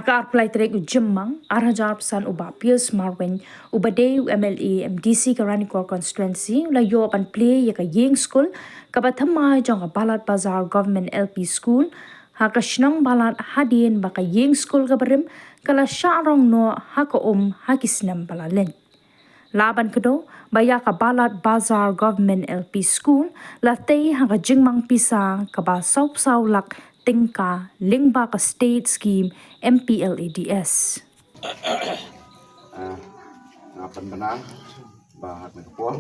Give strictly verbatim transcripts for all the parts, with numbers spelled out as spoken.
Ka arphew lai tarik u Jymmang, ar hajar arphew san, u Bah Pius Marwein, uba dei u M L A M D C ka Ranikor Constituency, u la ïoh ban plie ïa ka ïing skul kaba thymmai jong ka Balat Bazar Government L P School ha ka shnong Balat, hadien ba ka ïing skul kaba rim ka la shah rong noh ha ka um ha ki snem ba la leit. La ban kdew ba ïa ka Balat Bazar Government L P School la tei ha ka jingmang pisa kaba saw phew saw lak tyngka lyngba ka State Scheme M P L A D S. Ah, nga pynbna ba ha kane ka por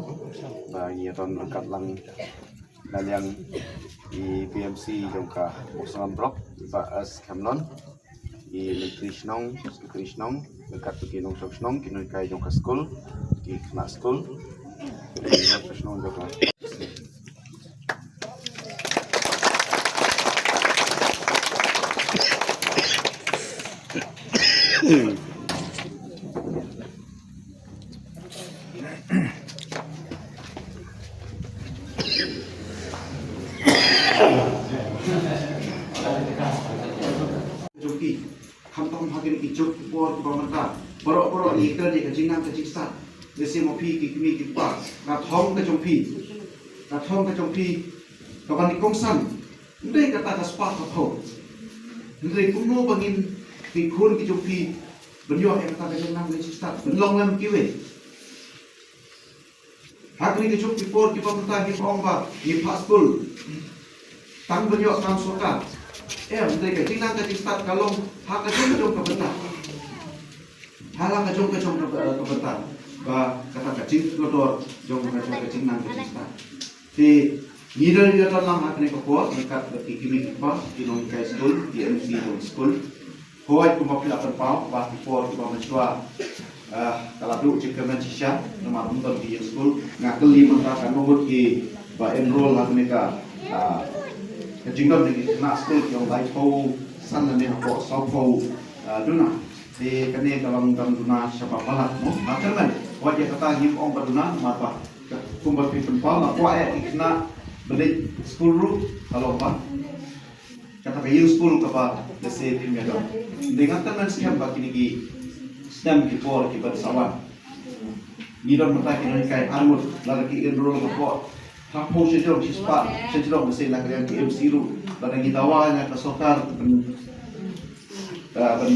ba ngi ïa don ryngkat lang na liang i B M C jong ka Mawsynram Block, i Bah S Khamlon, i Myntri Shnong, Secretary Shnong, ryngkat bad ki nongshong shnong, ki nonghikai jong ka skul, ki khynnah skul, ki nongshong shnong jong ka. Jong phi, khamtam ha kine ki juk ki por kiba mynta. Baroh baroh ngi kren ïa ka jingnang ka jingstad. Lehse ma phi ki kmie ki kpa, ka thong ka jong phi, ka thong ka jong phi ka ban ïa kongsan. Hynrei kata ka spah ka phew. Hynrei kumno ba ngin, ki khun ki jong phi, ban ïoh ïa kata ka jingnang ka jingstad, ban long lem kiwei. Ha kine ki juk ki por kiba mynta ngim ong ba ngi phah skul tang ban ïoh kam sorkar. Em, hynrei ka jingnang ka jingstad ka long ha ka jong ka jong ka bynta. Ha la ka jong ka jong ka, ka bynta ba kata ka jingkordor jong ka jong ka jingnang ka jingstad. Te ngi don, ngi don lang ha kane ka por ryngkat bad ki kmie ki kpa, ki nonghikai skul, ki M C jong skul. Hooid, kumba phi la pynpaw ba ki por kiba mynshuwa, ah, ka la duh jingkyrmen shisha namar ym don ki ïing skul. Nga kylli mynta katno ngut kiba enroll ha kane ka, ah, ka jingdon jong ki khynnah skul ki ong laiphew san lane hapoh sawphew, ah, duna. Te kane ka long dam duna shabar palat mo. Nga kyrmen, hooid, ïa kata ngim ong ba duna namar ba kumba phi pynpaw, nga kwah ïa ki khynnah ba leit skul ruh ka long ba kata ka ïing skul kaba lehse phim ïa don. Hynrei nga kyrmen skhem ba kine ki snem ki por kiban sa wan, ngi don mynta ki nonghikai ar ngut, lada ki enroll hapoh hapdeng shi jrong, shi spah shi jrong, lehse na ka liang ki M C ruh, lada ngi dawa na ka sorkar ban, eh, ban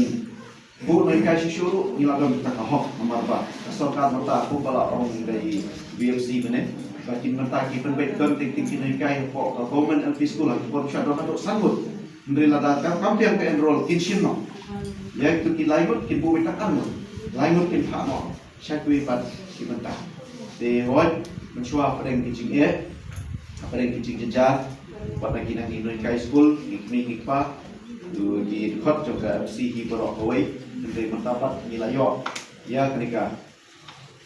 buh nonghikai shuh shuh ruh, ngi la don kata ka hok namar ba ka sorkar mynta kumba la ong da i B M C mynne ba kin mynta ki pynbeit don teng teng ki nonghikai hapoh ka government L P school ha ki por sha don haduh san ngut. Hynrei lada kam, kam biang ka enroll kin shim noh. Ïa kito ki lai ngut kin buh beit tang ar ngut, lai ngut kin phah noh sha kiwei pat ki bynta. Te hooid, mynshuwa hapdeng ki jingeh, hapdeng ki jingjynjar, wat na ki nonghikai skul, ki kmie ki kpa, ki dkhot jong ka M C hi baroh kawei. Hynrei mynta pat ngi la ïoh ïa kane ka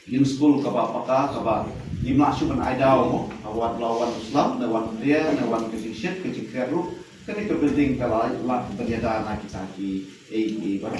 ïing skul kaba paka, kaba ngim lah shuh ban ai daw mo, ha wan, la wan u slum, ne wan u dria, ne wan ka jingshit ka jingkret ruh. Kane ka building ka la lah ban ïada na kita kiei kiei baroh.